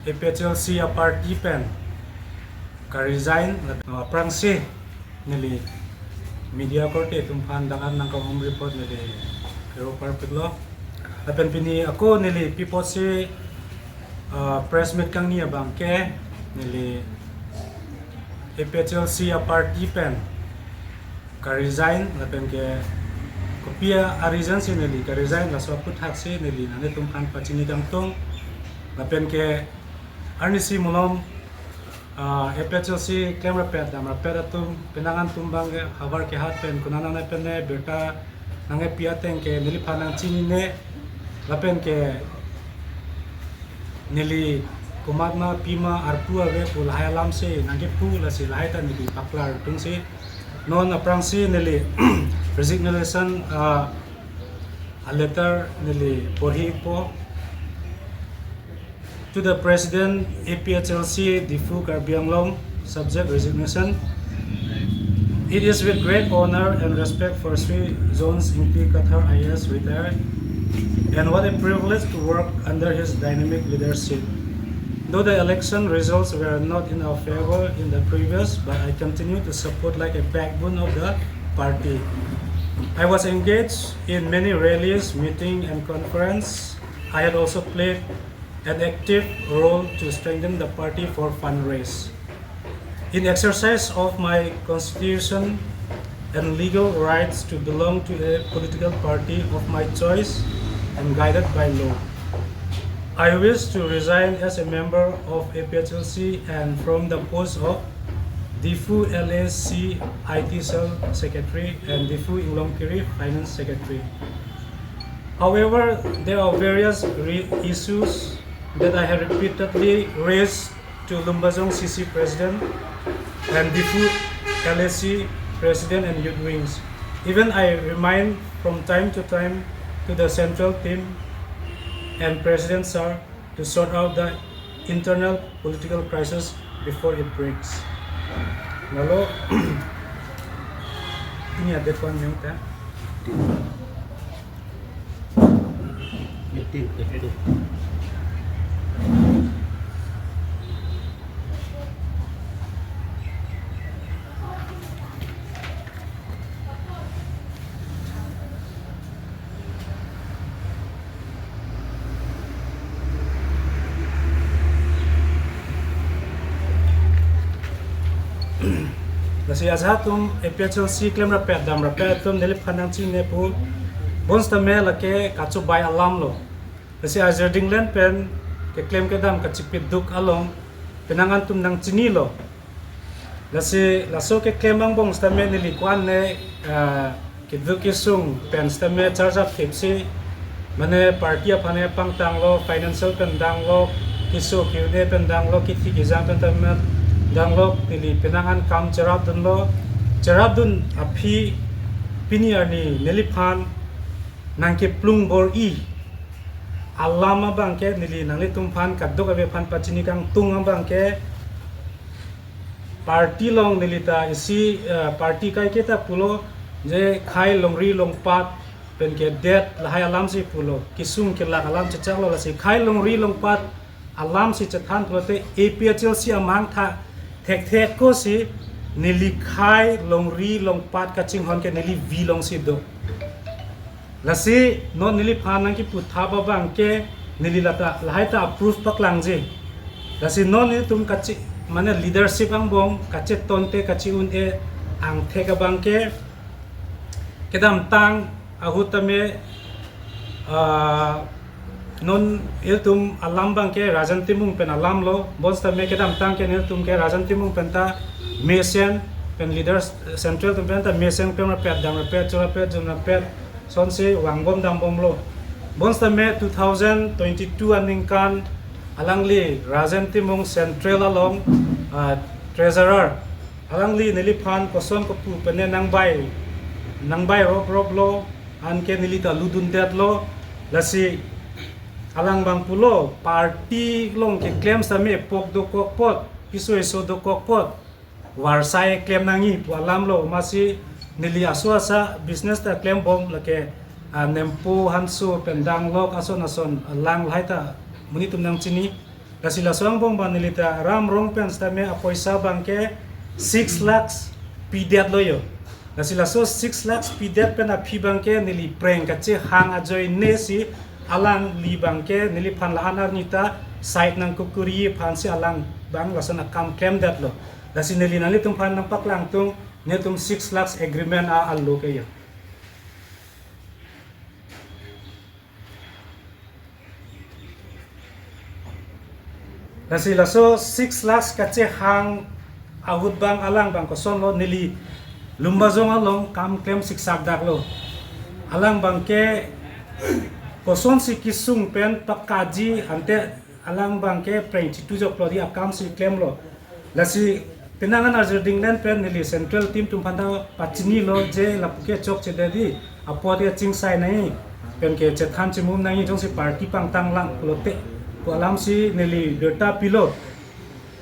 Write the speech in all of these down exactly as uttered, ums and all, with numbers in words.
A P H L C a party pen ka-resign, aphrangsi neli media korte atum aphan dangan nangkam home report neli kero parpiklo. Lapen pini ako neli pi apotsi, ah, press meet kangni abangke neli A P H L C a party pen ka-resign lapen ke kopi a-reason si neli ka-resign, laso aphuthaksi neli nanglitum aphan pachini kangtung. Lapen ke arnisi malom, ah, A P H L C klemrapet damrapet atum, penang an atum abangke havar kehat pen konat nangnepen ne birta nangkepi ateng ke neliphan nangchinine. Lapen ke neli komatma pima arpu ave pu lahai alamsi nangkepu, lasi lahai ta neli paklar tungsi. Non aphrangsi neli resignation, ah, a letter neli porhipo. To the President, A P H L C, Diphu, Karbi Anglong, subject resignation. It is with great honor and respect for Shri Jones Ingti Kathar I A S, retired, and what a privilege to work under his dynamic leadership. Though the election results were not in our favor in the previous, but I continue to support like a backbone of the party. I was engaged in many rallies, meeting, and conference. I had also played an active role to strengthen the party for fundraise. In exercise of my constitution and legal rights to belong to a political party of my choice and guided by law, I wish to resign as a member of A P H L C and from the post of Diphu L A C I T Cell Secretary and Diphu Inglongkiri Finance Secretary. However, there are various re- issues that I have repeatedly raised to Lumbajong C C President and Diphu L A C President and Youth Wings. Even I remind from time to time to the central team and President Sir to sort out the internal political crisis before it breaks. Lalo, ini ada kuan yang ta. Eighteen. Eighteen. Lasi ajahak atum A P H L C klemrapet damrapet atum neliphan nangchinine pu, bonsitame lake kachobai alam lo. Lasi ajir dinglen pen keklem kedam kachipiduk along penang an atum nangchinilo. Lasi laso keklem angbong sitame neli ko-an ne, ah, keduk kesung pen sitame charjapthipsi, mane party aphan ne pangtanglo, financial pen danglo, keso ke-un-e pen danglo, kithi kejang pen tame danglo, neli penang an kam cherapdunlo, cherapdun aphi pini arni neliphan nangkeplung bor-i alam abangke neli nanglitum aphan kadokave aphan pachini kangtung abangke, party along neli ta isi, eh, party kaiketa pulo, je khei longri longpat pen kedet lahai alamsi pulo, kesung kelak alam chechaklo, lasi khei longri longpat alamsi chethan pulote A P H L C amang tha thekthek kosi neli khei longri longpat kachinghon ke neli V alongsi do. Lasi non neliphan nangkeputhap abangke neli lata lahai ta approve paklangji. Lasi non nelitum kachi, mane leadership angbong kachetonte kachi-un-e angthek abangke kedamtang ahut tame, ah, non ilitum alam abangke Rajan Timung pen alamlo, bonsitame kedamtang ke nelitum ke Rajan Timung pen ta mesen pen leaders, central atum pen ta mesen klemrapet damrapet chorapet jumrapet sonsi vangbom dangbomlo. Bonsitame two thousand twenty-two aningkan alangli Rajan Timung central along, ah, treasurer, alangli neliphan koson kopu pen ne nangbai, nangbai rop roplo, anke neli ta ludundetlo. Lasi alang abang pulo, party along keklem sitame epok dokok apot, piso eso dokok apot, varsai klem nangji pu alamlo, amatsi neli aso asa business ta klembom lake, ah, nempo hanso pen danglok ason ason alang lahai ta monit atum nangchini. Lasi laso angbong abang neli ta Ram Rong pen sitame apoisa abangke six lakhs pidet lo yo. Lasi laso six lakhs pidet pen aphi abangke neli preng kachehang ajoine si alangli abangke neliphan la-an arni ta side nangkokori aphansi alang abang lason akam klemdet lo. Lasi neli nanglitum aphan nangpaklangtung, netum six lakhs agreement a-alo ke yo. Lasi laso six lakhs kachehang ahut abang alang abang kosonlo, neli Lumbajong along kam klem siksak dak lo. Alang abangke kosonsi kesung pen pakaji ante alang abangke preng chitu joklo di akam si klemlo. Lasi penang an arjir dinglen pen neli central team atum aphan ta pachinilo je lapu ke chokche dei di, apot ya chingsai nangji, penke chethan chimum nangji, jongsi party pangtang lang pulote pu alamsi neli birta pilo.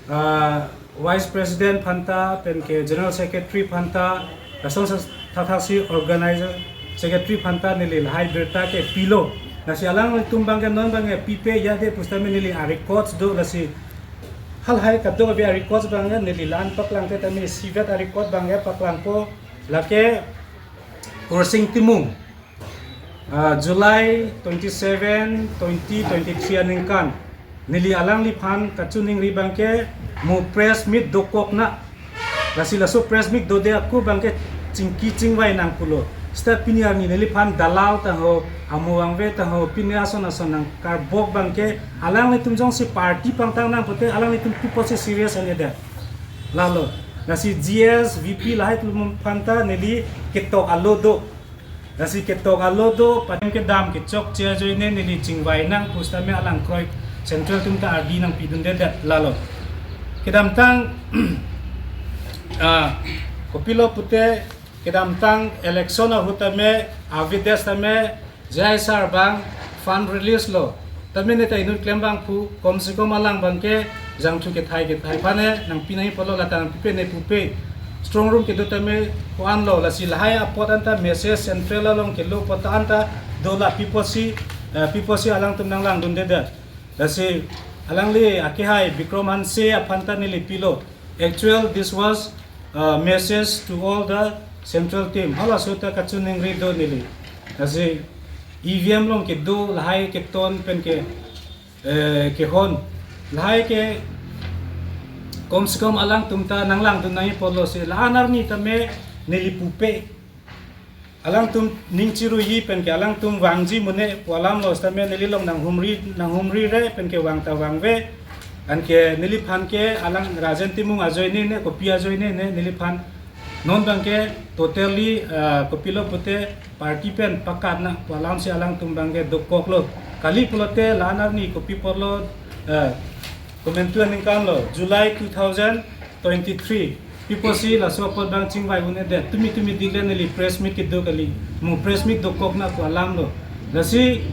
Ah, vice president aphan ta penke general secretary aphan ta, lason sa thathaksi organizer secretary aphan ta neli lahai birta ke pilo. Lasi alanglitum abangke non abangke pipe ya dei pusitame neli a-records do, lasi halahai kadokave a-records abangke neli la-an paklangte tame isivet a-record abangke paklangpo, lake Kursing Timung, ah, July twenty-seven, twenty twenty-three aningkan neli alangliphan kachiningri abangke mo press meet dokok na. Lasi laso press meet dode ako abangke chingki chingvai nang pulo. Seta pini arni neliphan dalal ta ho, amo vangve ta ho, pini ason ason nangkarbok abangke alanglitum jongsi party pangtang nang pute alanglitum pu apotsi serious an-edet. Lalo, lasi G S, V P lahai atum aphan ta neli ketok alo do. Lasi ketok alo do, patem kedam kechokche ajoine neli chingvai nang pusitame alang kroi central atum ta ardi nangpidundedet lalo. Kedamtang, ah, kopilo pute, kedamtang election ahut tame, avedet tame, J I sir abang fund release lo. Tame neta inut klem abang pu, kom se kom alang abangke jangthu kethai kethai aphan ne nangpi nangji apotlo, lata nangpipe ne pupe. Strong room kedo tame ko-an lo, lasi lahai apot anta message central along kelo apot anta do la pi apotsi, eh, pi apotsi alangtum nanglangdundedet. Lasi alangli akehai Bikram Hanse aphan ta neli pilo. Actual, this was, uh, message to all the central team. Halaso ta kachiningri do neli. Lasi E V M along kedo lahai keton penke, eh, kehon. Lahai ke kom se kom alangtum ta nanglangdun nangji apotlo si la-an arni tame neli pupe. Alangtum ning chiruji penke alangtum vangji mune pu alamlo sitame neli along nanghumri, nanghumri re penke vang ta vangve. Anke neliphan ke alang Rajen Timung ajoine ne, kopi ajoine ne, neliphan non abangke totally, ah, kopilo pute party pen pakat nang pu alamsi alangtum abangke dokoklo. Kali pulote la-an arni kopi apotlo, ah, komantu aningkan lo, July two thousand twenty-three. Pi apotsi laso apot abang chingvai un-edet, tumi tumi dile neli press meet kedo kali, mo press meet dokok na pu alamlo. Lasi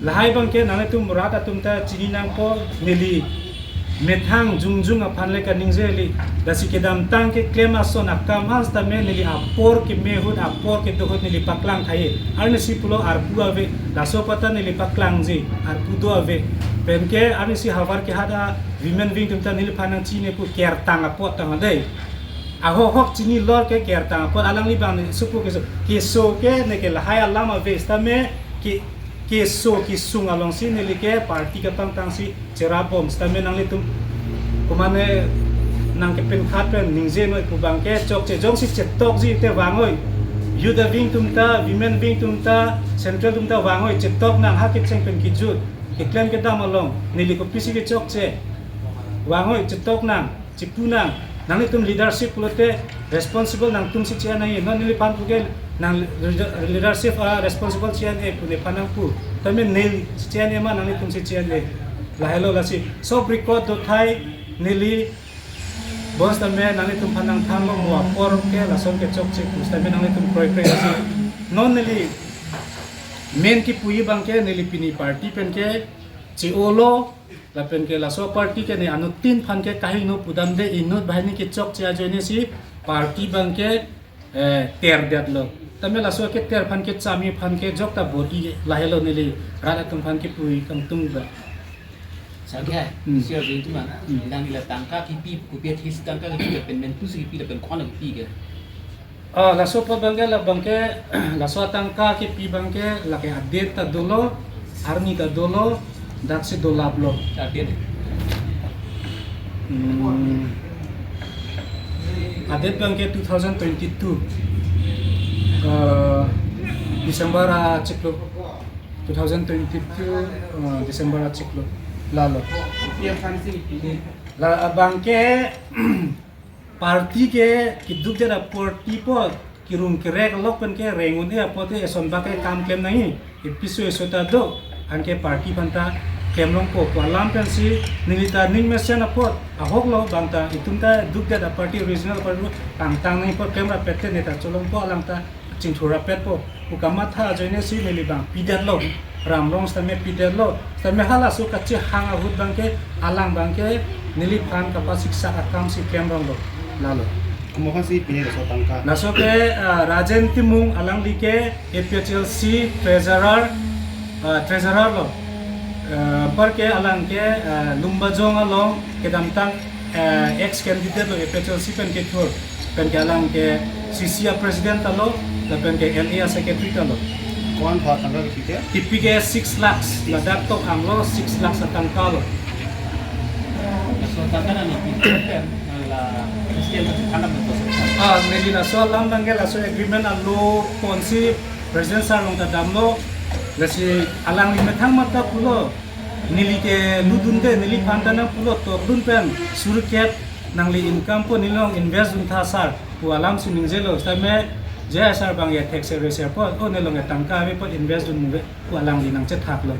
lahai abangke nanglitum rat atum ta chini nangpo, neli methang jongjung aphan le kaningje kali. Lasi kedamtang keklem ason akam an sitame neli apor keme ahut, apor kedo ahut neli paklang thai. Arnisi pulo arpu ave, laso apot ta neli paklangji, arpu do ave. Penke arnisi havar kehat a-women wing atum ta neliphan nangchini pu kertang apot tang dei. Ahok hok chini lor ke kertang apot, alangli abang ne supu keso. Keso ke neke lahai alam ave sitame ke, keso kesung alongsi neli ke party kapangtangsi cherap bom sitame nanglitum komatne nangkepinkhat pen ningje noi pu abangke chokche, jongsi chetokji te vang oi. Youth wing atum ta, women wing atum ta, central atum ta vang oi, chetok nang ha kecheng pen kejut. Keklem kedam along neli kopisi kechokche. Vang oi, chetok nang, chipu nang. Nanglitum leadership pulote responsible nangtumsi che-en nangji. Non neliphan puke nang leader-, leadership a-responsible che-en-e pu nephan nangpu. Tame neli che-en-e ma nanglitumsi che-en-e. Lahelo lasi. Sob record do thai neli bos tame nanglitum aphan nangthanlo mo apor ke lason kechokche pu sitame nanglitum kroikre lasi. Non neli main kipuji abangke neli pini party penke che-olo, lapenke laso party ke ne anuttin aphan ke kahingno pudamde, inut banghini kechokche ajoine si party abangke, eh, terdetlo. Tame laso keter aphan kechami aphan ke jokta bor-i, lahelo neli rat atum aphan kipuji kangtung ba. Sagi hai, hmm, sir, jeng tu mana? Hmm. Nangli la tangka kipi, kopi athis tangka kipi, lapen mentu si kipi, lapen ko-an kipi ke? Ah, laso apot abangke, labangke, laso atangka kipi abangke, lake adate ta dolo, arni ta dolo, daksi dolaplo. Adate. Hmm. Adate abangke two thousand twenty-two, eh, December achiklo. Two thousand twenty-two, eh, December achiklo. Lalo. Iya, fancy. La abangke, party ke keduk det aparty apot, kirung kerek lok pen ke reng un-e apot ke eson abangke kam klem nangji, episo eso ta do, anke party aphanta klem longpo pu alam pensi neli ta ning mesen apot, ahok lo bang ta itum ta duk det aparty original party tangtang nangji apot klem rapet te ne ta cholongpo alang ta chingthur rapetpo pu kamatha ajoine si neli bang pidetlo. Ram Rong sitame pidetlo. Sitame halaso kachehang ahut abangke alang abangke neliphan kapasiksak akam si klem ronglo. Lalo. Komat aphan si pine laso tangka? Laso ke, ah, Rajen Timung, alangli ke A P H L C treasurer, ah, treasurer lo. Ah, anparke alang ke, ah, Lumbajong along kedamtang, ah, ex candidate lo A P H L C pen kethur. Pen ke alang ke C C a president ta lo, lapen ke L A a secretary ta lo. Ko-an pha tangka kipi ke? Kipi ke six lakhs, ladak tok anglo six lakhs atangka lo. So, tangka nangli kipi pen, nangli la Christian pen tangka nangli to. Ah, neli laso alam abangke laso agreement alo ponsi President sir along ta damlo, lasi alangli methang mat ta pulo, neli ke ludunde, neliphan ta nangpulo, tordun pen, surkep, nangli income po neli along invest dun tha sir, pu alam si ningjelo, sitame, J I sir abang ya tax reserve po, o neli along ya tangka ave po invest dun pu alangli nangchethaklo.